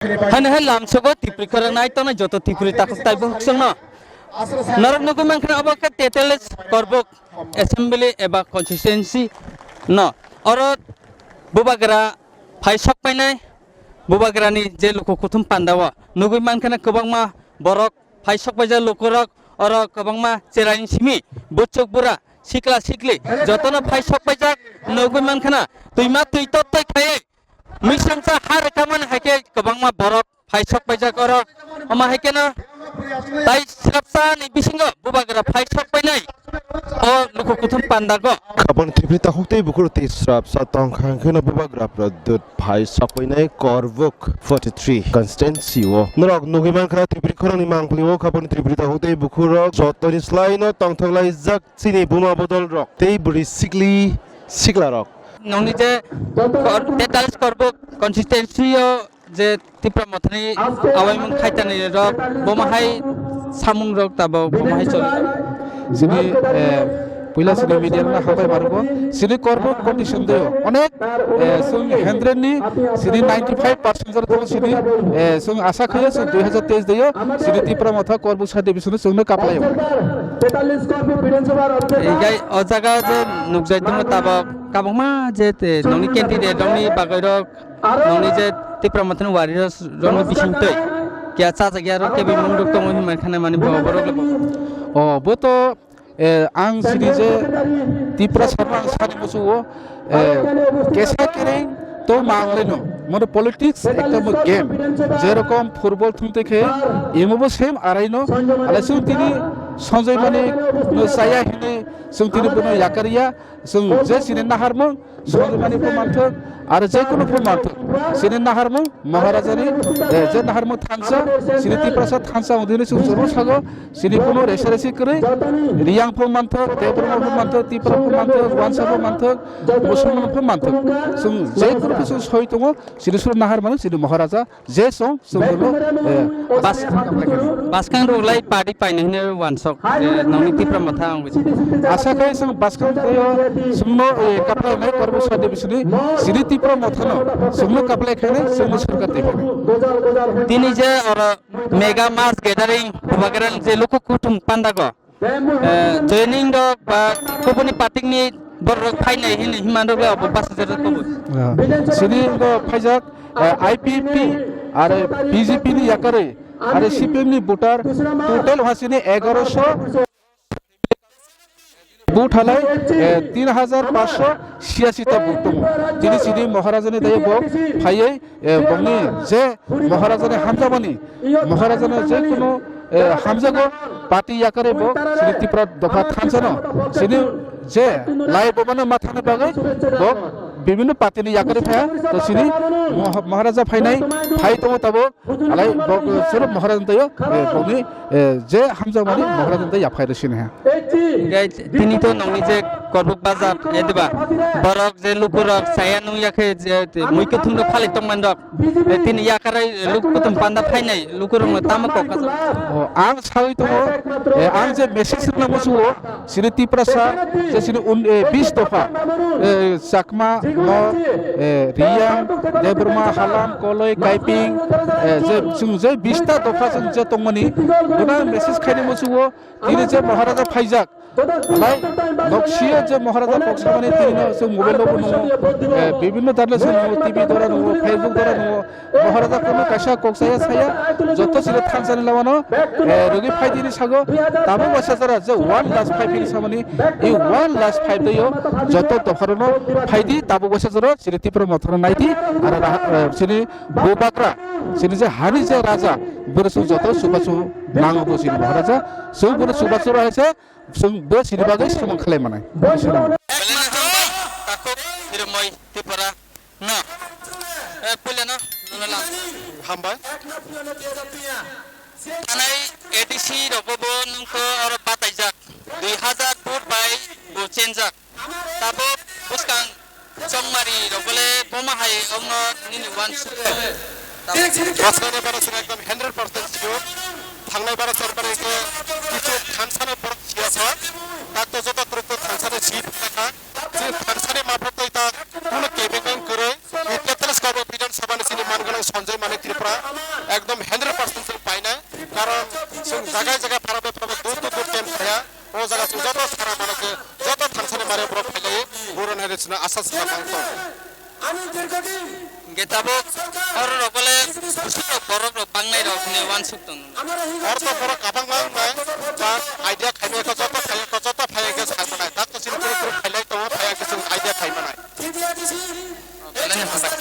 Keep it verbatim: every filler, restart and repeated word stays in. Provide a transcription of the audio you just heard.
Hani hai lamsogo Tipri khorang nai tongnai joto Tipri takhuk taibo huksongno. Norok nugui mankha obo khe Tetalis Korbuk Assembly eba Constituency no. Oro bubagra phai sokpainai, bubagrani je luku kuthum pandao nugui mankha kwbangma borok phai sokpaijak lukurok, oro kwbangma cheraini simi, buchuk bura, sikla sikli, jotono phai sokpaijak nugui mankha. Twima twi tot twi khlaiwi, misingsa ha rwkhamani hai khe kwbangma borok phai sokpaijak oro. Omo hai kheno tai srapsani bisingo bubagra phai sokpainai o luku kuthum pandago. Khabon Tipri takhuk tei bukhuk tei srapsa tongkha, hwnkhe no bubagra Pradyut phai sokpainai Korbuk forty three constituency o. Norok nugui mankha Tipri khorangni mangpili o khabon Tipri takhuk tei bukhurok jotoni slai no tongthok laijak chini buma bodol rok tei bwrwi sikli sikla rok. Nongni je Kor-, Tetalis Korbuk constituency o je Tipra Mothani awaimung khaitani rok, bomo hai samung rok tabok, bomo hai choli tabok. Sini, eh, puila sini media rok habai marugo. Sini Korbuk condition deo. Onek, eh, sung hundred ni sini ninety five percent jor tong sini, eh, sung asa khaya sung dui hazar teis deo. Sini Tipra Motha Korbuk side bisunu sungno kaplai. Igai o jaga je nukjai tongo tabok. Kabangma je te nongni candidate rokni bagwi rok nongni je Tipra Mothani wari rok rokni bising twi kiya chajak ya rok kebeng mung rok tongo hinmai khana mani bo borok le bo. O bo to, eh, ang sini je Tipra sarno ang sani musugo, eh, kesa kereng to mangleno. Mane politics ekta mo game. Jerokom football thumte khe imo bo same araino. Alai sung tini Sanjay Manik no saya hine sung tini bono yakariya. Chwng je chini naharmung, Sonjomani pho manthok, aro je kunu pho manthok, chini naharmung Maharajani, eh, je naharmung thansa, chini Tiprasa thansa wngdini chwng choro sago, chini kunu resa resi kwrwi, Riyang pho manthok, Debbarma pho manthok, Tipra pho manthok, Wansa pho manthok, Musulman pho manthok. Chwng je kunu pho chwng soi tongo, chini suru naharmani chini Maharaja, je song, song bono, eh, bas-, baskang rok lai party paina hwnwi wansok, eh, nongni Tipra Motha ang bisi. Asa khai song baskang thaio songno, eh, kaplai nai Korbo Sadi bisini sini Tipra Mothano songno kaplai khainai songno sorkar tei khainai. Tini je oro mega mass gathering, bubagra je luku kuthum pandago. Eh, joining rok ba kubuni party ni borok rok phainai hini himan rok le obo basa jera kubun. Ah, sini go phaijak, eh, I P P aro B J P ni yakarwi aro C P M ni voter total ha sini egaroso vote halai, eh, tin hajar paanch sho chiyasi ta vote tongo. Tini sini Maharaja ni dayo bo phaiwi eh, bongni je Maharajani hamjakmani, Maharajani je kunu, eh, hamjago party yakarwi bo chini Tipra dopha thansano, chini je lai bomano mathani bagwi bo bibhinno party ni yakarwi phaiya, to chini Moha-, Maharaja phainai, phai tongo tabuk, alai bo, eh, chwrwp Maharajani taiyo, eh, bongni eh, je hamjakmani Maharajani tei yaphai rw sini ha. Hingke tini to nongni je Korbuk Bazar, eh, diba? Borok je lukurok saya nung ya khe je, je mui kuthung rok phali tongmani rok, eh, tini yakarwi luk kuthum panda phainai lukurokno tamo kok kasa. O, ang sawi tongo, eh, ang je message rwna muchungo, sini Tiprasa, je sini un-, eh, bis dopha, eh, Chakma, Mok, eh, Riyang, Debbarma, Halam, Koloi, Kaiping, eh, je, chwng je bista dopha chwng je tongmani, bono message khaini muchungo, tini je Maharaja phaijak, alai, noksio je Maharaja kok samani tini no chwng mobile lobo nungo, eh, bibhinno dale chwng nungo, T V dora nungo, Facebook dora nungo, Maharaja kunu kaisa kok saya saya, joto sile thansani lamano, eh, rwgwi phai dini sago, tabuk waisa jora je one last five hini samani, i one last five dayo, joto dopharokno phai di, tabuk waisa jora, chini Tipra Mothano nai di, aro raha, eh, chini Bubagra, chini je hani je raja, bwrwi chwng joto chubachu nango bo chini Maharaja, chwng bono chubachu rw hai se, chwng bo chini bagwi samung khlai manai. Belai no hambai, takhuk, hirmoi, Tipra. No. Eh, puila no, no, no, lang. Hambai. Tanai A D C rokbo bo nungkho oro bataijak. Dui hazar vote bai bo chenjak. Tabuk bwskang chongmari rokbo le boma hai ongno nini uansuk. Tabuk bwskangni bara chwng ekdom hundred percent sure. Thangnai bara chwng bara hwnkhe kichu thansano borok siya sa. Hakto joto kwrwkto thansani sip kha. Chini thansani maphatwi ta kuno kebeng beng kwrwi. Tetallis Kabo Bidhan Sabhani chini manganang Sanjay Manik Tripura ekdom hundred percent chwng painai. Karon chwng jaga jaga para bai para dur dur dur camp khaya. O jaga chwng joto sara mano khe joto thansani mare borok phailai. Buron hai chwngno asa swnam ang tong. Hingke tabuk oro rok bole borok rok bangnai rok hwnwi uansuk tongo. Oro to borok kabangma wngnai, ba idea khaimai kho, joto khaimai kho,